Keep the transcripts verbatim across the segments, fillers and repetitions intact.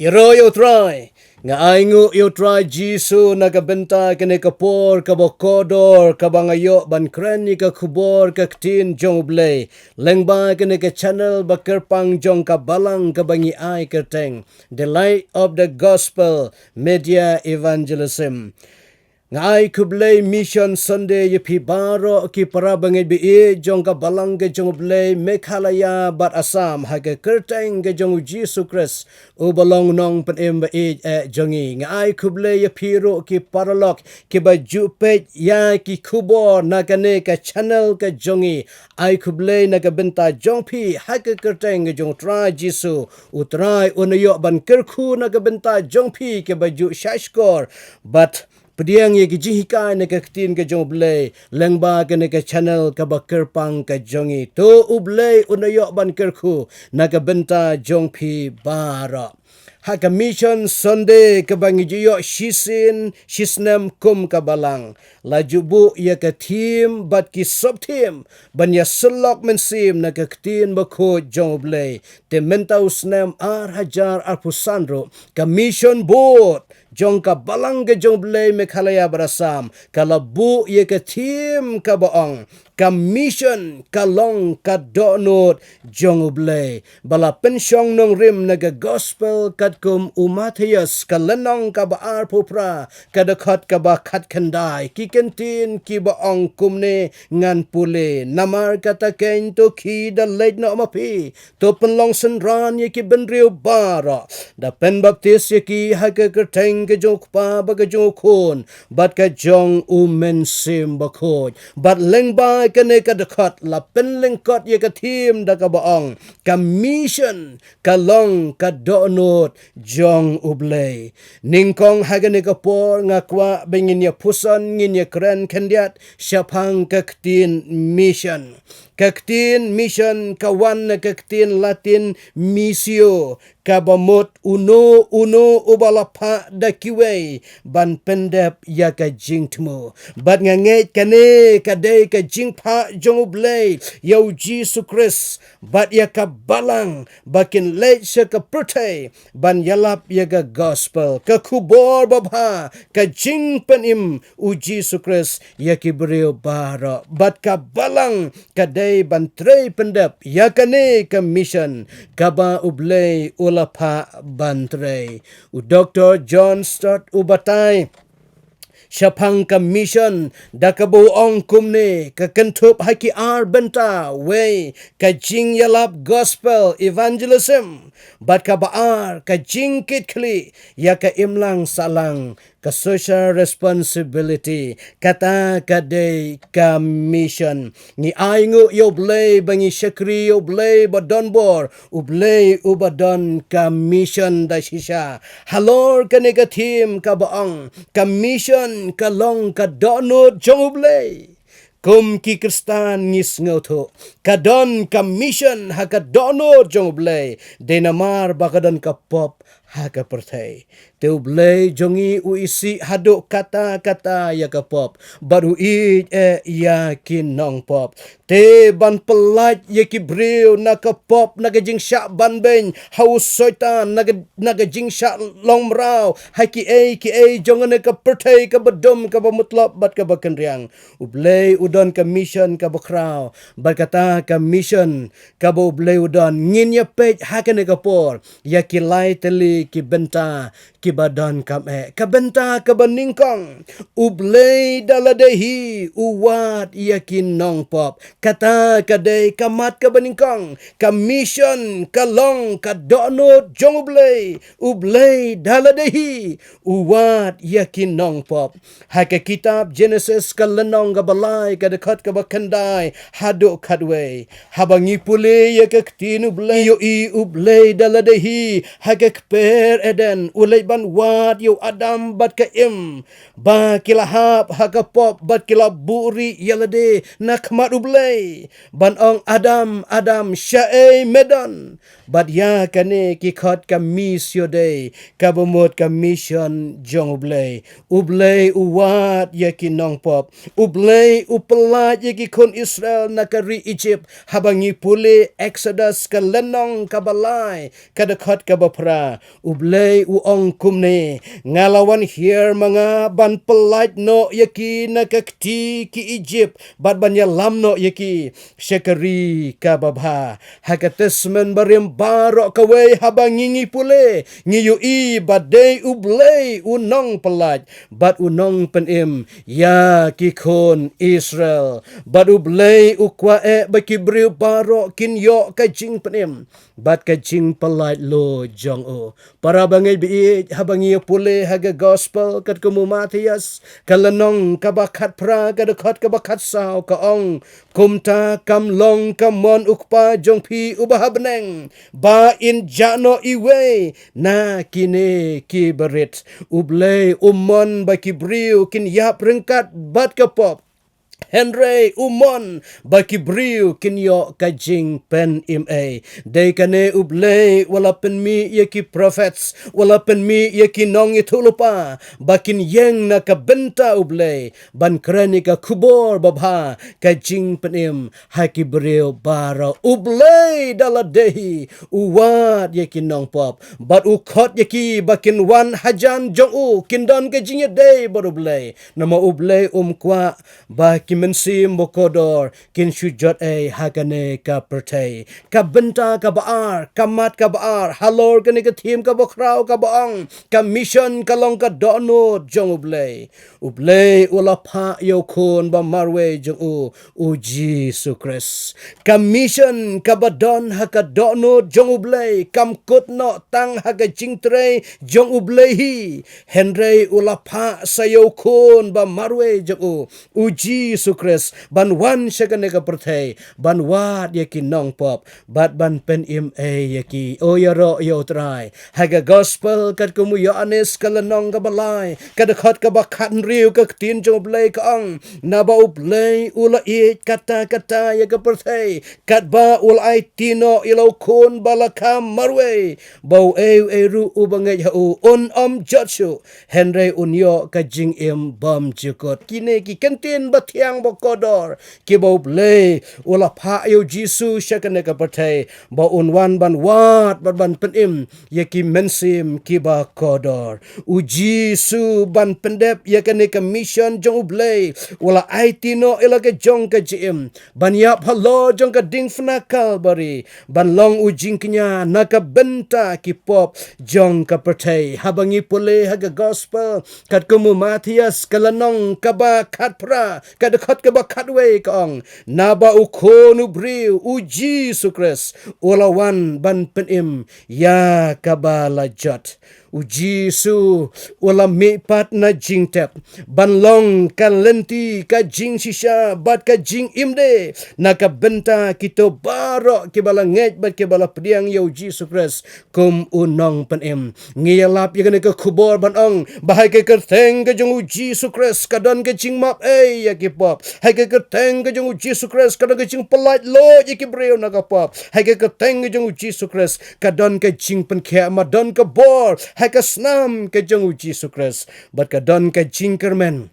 Ïaroh ïa U Trai. Nga ai nguh ïa U Trai Jisu na ka bynta kane ka por kaba kordor kaba nga ïoh ban kren ïa ka khubor ka ktien jong U Blei lyngba kane ka channel ba kyrpang jong ka balang kaba ngi ai kyrteng The Light of the Gospel Media Evangelism. Nga ai khublei Mission Sunday ïa phi baroh ki para bangeit ba ïeit jong ka balang ka jong U Blei Meghalaya bad Assam ha ka kyrteng ka jong U Jisu Khrist uba long nongpynim ba ïeit eh jong ngi. Nga ai khublei ïa phi ruh ki paralok kiba ju peit ïa ki khubor na kane ka channel ka jong ngi. Ai khublei na ka bynta jong phi ha ka kyrteng ka jong U Trai Jisu. U Trai un ïoh ban kyrkhu na ka bynta jong phi kiba ju shahshkor bad pdiang ïa ki jinghikai na ka ktien ka jong U Blei lyngba kane ka channel kaba kyrpang ka jong ngi. To U Blei un ïoh ban kyrkhu na ka bynta jong phi baroh. Ha ka Mission Sunday kaba ngi ju ïoh shisien shisnem kum ka balang, la ju buh ïa ka theme bad ki sub theme ban ïa sylok mynsiem na ka ktien bakhuid jong U Blei. Te mynta u snem ar hajar arphew san ruh ka Mission Board jong ka balang ka jong U Blei Meghalaya bad Assam ka la buh ïa ka theme kaba ong ka mission ka long ka dohnud jong U Blei, ba la pynshong nongrim na ka gospel katkum u Mathaios ka lynnong kaba arphew phra ka dkhot kaba khatkhyndai. Ki kyntien kiba ong kumne ngan pule: Namar kata keiñ to khie da leit noh ma phi, to pynlong synran ïa ki bynriew baroh, da pynbaptis ïa ki ha ka kyrteng ka jong U Kpa bad ka jong U Khun bad ka jong U Mynsiem Bakhuid. Bad lyngba kane ka dkhot la pynlyngkot ïa ka theme da kaba ong ka mission ka long ka dohnud jong U Blei. Nyngkong ha kane ka por nga kwah ba ngin ïa pyrshang, ngin ïa kren khyndiat shaphang ka ktien mission. Ka ktien mission ka wan na ka ktien Latin missio, kaba mut uno uno uba la phah da kiwei ban pyndep ïa ka jingthmu. Bad nga ngeit kane ka dei ka jingphah jong U Blei ïa U Jisu Khrist bad ïa ka balang ba kin leit sha ka pyrthei ban ïalap ïa ka gospel, ka khubor babha, ka jingpynim U Jisu Khrist ïa ki briew baroh. Bad ka balang ka dei ban trei pyndep ïa kane ka mission kaba U Blei u la phah ban trei. U Doktor John Stott u batai shaphang ka mission da kaba u ong kumne: ka kynthup ha ki ar bynta, wei ka jingïalap gospel, evangelism, bad kaba ar ka jingkitkhlieh ïa ka imlang sahlang, ka social responsibility. Kata ka dei ka mission. Ngi ai nguh ïa U Blei ba ngi shakri ïa U Blei ba don bor, U Blei uba don ka mission da shisha. Halor kane ka theme kaba ong ka mission ka long ka dohnud jong U Blei, kum ki Khristan ngi sngewthuh ka don ka mission ha ka dohnud jong U Blei, dei namar ba ka don ka pop ha ka pyrthei. Te U Blei jong ngi u isih haduh katta katta ïa ka pop bad u ïeit eh ïa ki nongpop. Te ban pyllait ïa ki briew na ka pop, na ka jingshah banbeiñ ha u Soitan, na ka, na ka jingshah long mraw ha kiei kiei jong kane ka pyrthei kaba dum, kaba mutlop bad kaba kynriang. U Blei u don ka mission kaba khraw bad kata ka mission kaba U Blei u don. Ngin ïa peit ha kane ka por ïa ki lai tylli ki bynta kiba donkam eh. Ka bynta kaba nyngkong, U Blei da lade hi u wad ïa ki nongpop. Kata ka dei ka mat kaba nyngkong. Ka mission ka long ka dohnud jong U Blei. U Blei da lade hi u wad ïa ki nongpop. Ha ka kitab Genesis ka lynnong kaba lai, ka dkhot kaba khyndai haduh khatwei, haba ngi pule ïa ka ktien U Blei, ïohi U Blei da lade hi ha ka kper Eden u leit ban wad ïa u Adam bad ka Im, ba ki la hap ha ka pop bad ki la buhrieh ïa lade na khmat U Blei ban ong: Adam, Adam, shaei me don? Bad ïa kane ki khot ka missio Dei, kaba mut ka mission jong U Blei. U Blei u wad ïa ki nongpop. U Blei u pyllait ïa ki khun Israel na ka ri Egypt. Haba ngi pule Exodus ka lynnong kaba lai, ka dkhot kaba phra, U Blei u ong kumne: Nga la wan hiar ma nga ban pyllait noh ïa ki na ka kti ki Egypt, bad ban ïalam noh ïa ki sha ka ri kaba bha. Ha ka Testament Barim baroh kawei, haba ngi ngi pule, ngi ïohi ba dei U Blei u nongpyllait bad u nongpynim ïa ki khun Israel. Bad U Blei u kwah eh ba ki briew baroh kin ïoh ka jingpynim bad ka jingpyllait luid jong u. Para bangeit baieit, haba ngi pule ha ka Gospel katkum u Mathaios, ka lynnong kaba khatphra, ka dkhot kaba khatsaw, ka ong: Kumta kam long ka mon U Kpa jong phi uba ha bneng ba in jah noh iwei na kine ki barit. U Blei um mon ba ki briew kin ïap ryngkat bad ka pop, hynrei u mon ba ki briew kin ïoh ka jingpynim ei. Dei kane U Blei u la pynmih ïa ki prophets, u la pynmih ïa ki nongïathuhlypa ba kin ïeng na ka bynta U Blei ban kren ïa ka khubor babha ka jingpynim ha ki briew baroh. U Blei da lade hi u wad ïa ki nongpop bad u khot ïa ki ba kin wan hajan jong u, kin don ka jingïadei bad U Blei. Namar U Blei um kwah ba ki mynsiem ba kordor kin shu jot ei ha kane ka pyrthei. Ka bynta kaba ar, ka mat kaba ar halor kane ka theme kaba khraw kaba ong: Ka mission ka long ka dohnud jong U Blei. U Blei u la phah ïa u Khun ba marwei jong u, U Jisu Khrist. Ka mission kaba don ha ka dohnud jong U Blei kam kut noh tang ha ka jingtrei jong U Blei hi, hynrei u la phah sa ïa u Khun ba marwei jong u, U Jisu Khrist, ban wan sha kane ka pyrthei ban wad ïa ki nongpop bad ban pynim ei ïa ki. O ïaroh ïa U Trai. Ha ka Gospel katkum u Ïoannis ka lynnong kaba lai, ka dkhot kaba khathynriew, ka ktien jong U Blei ka ong: Naba U Blei u la ïeit katta katta ïa ka pyrthei, katba u la aiti noh ïa la u Khun ba la kha marwei, ba uei uei ruh uba ngeit ha u un ym jot shuh, hynrei un ïoh ka jingim bymjukut. Kine ki kyntien bathiang bakordor kiba U Blei u la phah ïa U Jisu sha kane ka pyrthei ba un wan ban wad bad ban pynim ïa ki mynsiem kiba kordor. U Jisu ban pyndep ïa kane ka mission jong U Blei u la aiti noh ïa la ka jong ka jingim ban ïap halor jong ka diengphna Kalbari ban long u jingkñia na ka bynta ki pop jong ka pyrthei. Haba ngi pule ha ka Gospel katkum u Mathaios ka lynnong kaba khatphra, ka dkhot kaba khatwei ka ong: Naba u Khun u briew, U Jisu Khrist, u la wan ban pynim ïa kaba la jot. U Jisu u la mihpat na jingtep ban long ka lynti, ka jingshisha bad ka jingim de na ka bynta kito baroh kiba la ngeit bad kiba la pdiang ïa U Jisu Khrist kum u nongpynim. Ngi ïalap ïa kane ka khubor ban ong ba ha ka kyrteng ka jong U Jisu Khrist ka don ka jingmap ei ïa ki pop. Ha ka kyrteng ka jong U Jisu Khrist ka don ka jingpyllait luid ïa ki briew na ka pop. Ha ka kyrteng ka jong U Jisu Khrist ka don ka jingpynkhiah, ma don ka bor ha ka snam ka jong U Jisu Khrist bad ka don ka jingkyrmen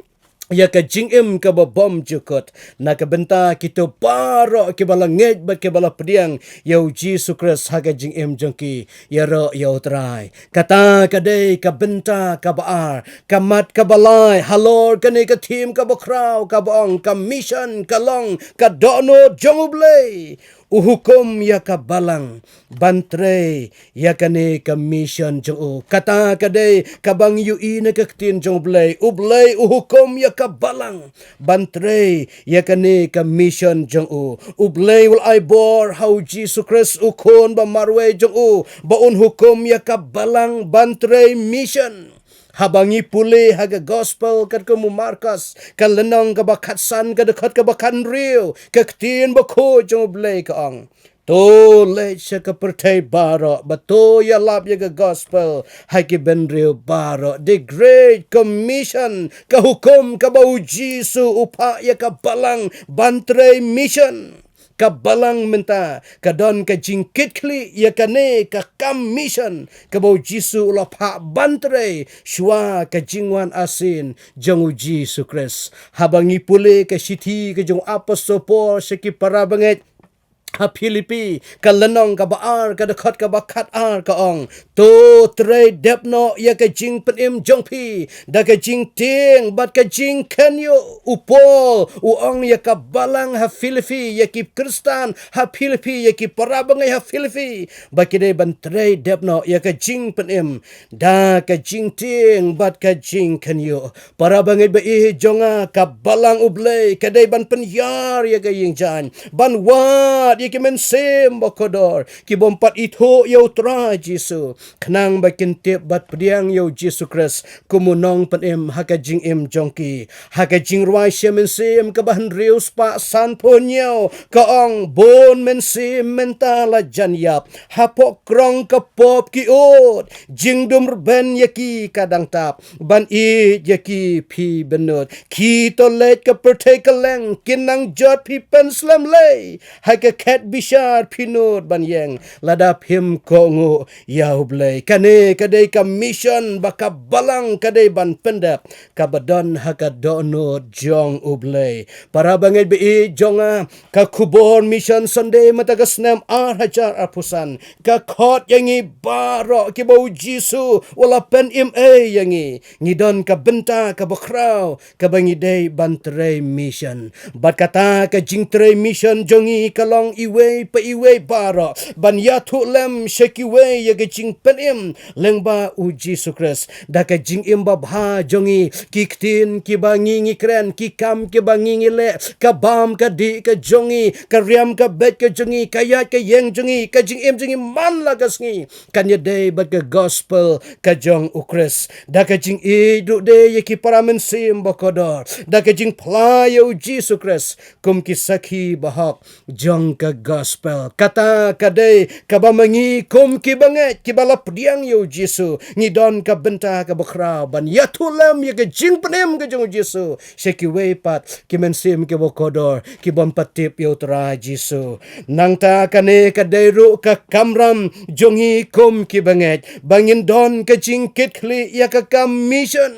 ïa ka jingim kaba bymjukut na ka bynta kito baroh kiba la ngeit bad kiba la pdiang ïa U Jisu Khrist ha ka jingim jong ki. Ïaroh ïa U Trai. Kata ka dei ka bynta kaba ar. Ka mat kaba lai halor kane ka theme kaba khraw kaba ong: Ka mission ka long ka dohnud jong U Blei. U hukum ïa ka balang ban trei ïa kane ka mission jong u. Kata ka dei kaba ngi ïohi na ka ktien jong U Blei. U Blei u hukum ïa ka balang ban trei ïa kane ka mission jong u. U Blei u la ai bor ha U Jisu Khrist, u Khun ba marwei jong u, ba un hukum ïa ka balang ban trei mission. Haba ngi pule ha ka Gospel katkum u Markos, ka lynnong kaba khatsan, ka dkhot kaba khathynriew, ka ktien bakhuid jong U Blei ka ong: To leit sha ka pyrthei baroh, bad to ïalap ïa ka Gospel ha ki bynriew baroh. The Great Commission, ka hukum kaba U Jisu u phah ïa ka balang ban trei mission. ka balang mynta, ka don ka jingkitkhlieh ïa kane ka kam mission kaba u Jisu u la phah ban trei shuwa ka jingwan arsien jong u Jisu Khrist. Haba ngi pule ka shithi ka jong u Apostol Paul sha ki para bangeit ha Philippi, ka lynnong kaba ar, ka dkhot kaba khatar, ka ong: To trei dep noh ïa ka jingpynim jong phi da ka jingtieng bad ka jingkhynñiuh. U Paul u ong ïa ka balang ha Philippi, ïa ki Khristan ha Philippi, ïa ki para bangeit ha Philippi, ba ki dei ban trei dep noh ïa ka jingpynim da ka jingtieng bad ka jingkhynñiuh. Para bangeit ba ïeit jong nga, ka balang U Blei ka dei ban pynïar ïa ka ïing jaiñ, ban wad ïa ki mynsiem ba kordor ki bym pat ithuh ïa u Trai Jisu, khnang ba kin tip bad pdiang ïa u Jisu Khrist kum u nongpynim ha ka jingim jong ki. Ha ka Jingrwai Shithi Mynsiem kaba hynriew spah sanphew hynñiew, ka ong: Bun mynsiem mynta la jan ïap, hapoh krong ka pop ki ud, jingdum rben ïa ki ka dang tap, ban ïeit ïa ki phi bynnud. Khie to leit ka pyrthei kylleng, kin nang jot phi pynslem lei, ha ka khet bishar phi nud ban ïeng, lada phim kohnguh ïa U Blei. Kane ka dei ka mission ba ka balang ka dei ban pyndep, kaba don ha ka dohnud jong U Blei. Para bangeit ba ïeit jong nga, ka khubor Mission Sunday mynta ka snem ar hajar arphew san ka khot ïa ngi baroh kiba u Jisu u la pynim ei ïa ngi. Ngi don ka bynta kaba khraw kaba ngi dei ban trei mission. Bad kata ka jingtrei mission jong ngi ka long iwei pa iwei baroh ban ïathuh lem sha kiwei ïa ka jingpynim lyngba u Jisu Khrist da ka jingim babha jong ngi, ki ktien kiba ngi ngi kren, ki kam kiba ngi ngi leh, ka bam ka dih ka jong ngi, ka riam ka beit ka jong ngi, ka ïaid ka ïeng jong ngi, ka jingim jong ngi man la ka sngi kan ïadei bad ka gospel ka jong u Khrist. Da ka jingïeit ruh de ïa ki para mynsiem ba kordor, da ka jingphla ïa u Jisu Khrist kum ki sakhi bahok jong ka gospel. Kata ka dei kaba ma ngi kum ki bangeit kiba la pdiang ïa u Jisu, ngi don ka bynta kaba khraw ban ïathuh lem ïa ka jingpynim ka jong u Jisu sha kiwei pat ki mynsiem kiba kordor ki bym pat tip ïa u Trai Jisu. Nangta kane ka dei ruh ka kamram jong ngi kum ki bangeit ba ngin don ka jingkitkhlieh ïa ka kam mission.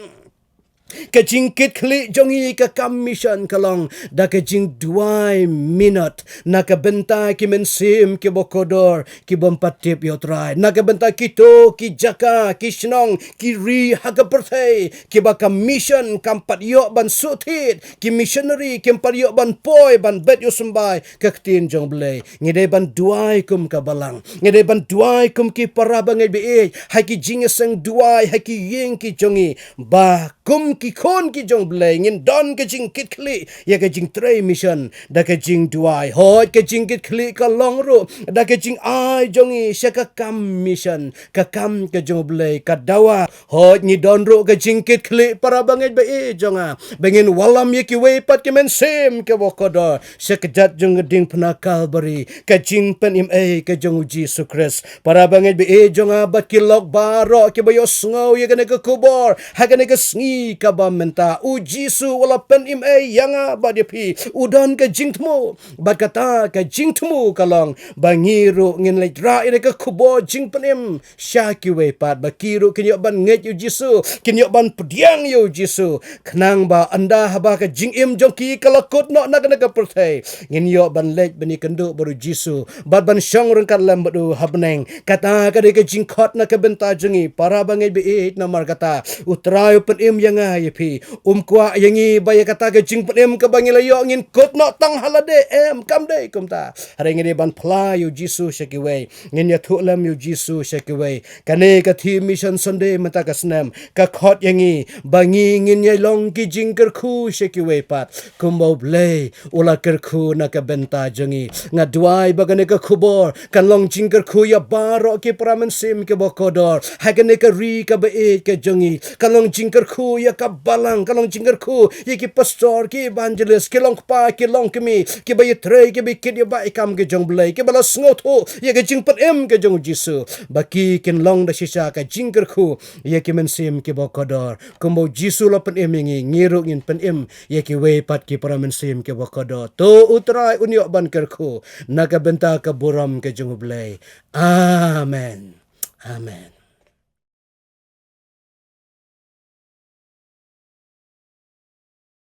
Ka jingkitkhlieh jong ngi ka kam mission ka long da ka jingduwai minot na ka bynta ki mynsiem kiba kordor ki bym pat tip ïa u Trai, na ka bynta kito ki jaka, ki shnong, ki ri ha ka pyrthei kiba ka mission kam pat ïoh ban shu thied, ki missionary kim pat ïoh ban poi ban bet ïa u symbai ka ktien jong U Blei. Ngi dei ban duwai kum ka balang, ngi dei ban duwai kum ki para bangeit ba ïeit ha ki jingïaseng duwai ha ki ïing ki jong ngi, ba kum ki khun ki jong U Blei ngin don ka jingkitkhlieh ïa ka jingtrei mission da ka jingduwai. Hooid, ka jingkitkhlieh ka long ruh da ka jingai jong ngi sha ka kam mission, ka kam ka jong U Blei ka dawa. Hooid, ngi don ruh ka jingkitkhlieh para bangeit ba ïeit jong nga ba ngin wallam ïa kiwei pat ki mynsiem kiba kordor sha ka jait jong ka diengphna Kalbari, ka jingpynim ei ka jong u Jisu Khrist. Para bangeit ba ïeit jong nga bad ki lok baroh kiba ïohsngew ïa kane ka khubor ha kane ka sngi kaba mynta, u Jisu u la pynim ei ïa nga bad ïa phi. U don ka jingthmu, bad kata ka jingthmu ka long ba ngi ruh ngin leit rah ïa kane ka khubor jingpynim sha kiwei pat, ba ki ruh kin ïoh ban ngeit ïa u Jisu, kin ïoh ban pdiang ïa u Jisu, khnang ba ynda haba ka jingim jong ki ka la kut noh na kane ka pyrthei, ngin ïoh ban leit ban ïakynduh bad u Jisu bad ban shong ryngkat lem bad u ha bneng. Kata ka dei ka jingkhot na ka bynta jong ngi para bangeit ba ïeit. Namar kata u Trai u pynim ïa nga ïa phi, um kwah ïa ngi ba ïa kata ka jingpynim kaba ngi la ïoh ngin kut noh tang ha lade, em, kam dei kumta. Hynrei ngi dei ban phla ïa u Jisu sha kiwei, ngin ïathuh lem ïa u Jisu sha kiwei. Kane ka theme Mission Sunday mynta ka snem ka khot ïa ngi ba ngi ngin ïalong ki jingkyrkhu sha kiwei pat, kumba U Blei u la kyrkhu na ka bynta jong ngi. Nga duwai ba kane ka khubor kan long jingkyrkhu ïa baroh ki para mynsiem kiba kordor ha kane ka ri kaba ïeit ka jong ngi, kan long jingkyrkhu ïa ka balang ka long jingkyrkhu ïa ki pastor, ki evangelist, ki long kpa, ki long kmie, kiba ïatrei, kiba ïakit ïabah ïa ka kam ka jong U Blei, kiba la sngewthuh ïa ka jingpynim ka jong U Jisu, ba ki kin long da shisha ka jingkyrkhu ïa ki mynsiem kiba kordor. Kumba U Jisu u la pynim ïa ngi, ngi ruh ngin pynim ïa kiwei pat ki para mynsiem kiba kordor. To U Trai un ïoh ban kyrkhu na ka bynta ka burom ka jong U Blei. Amen. Amen.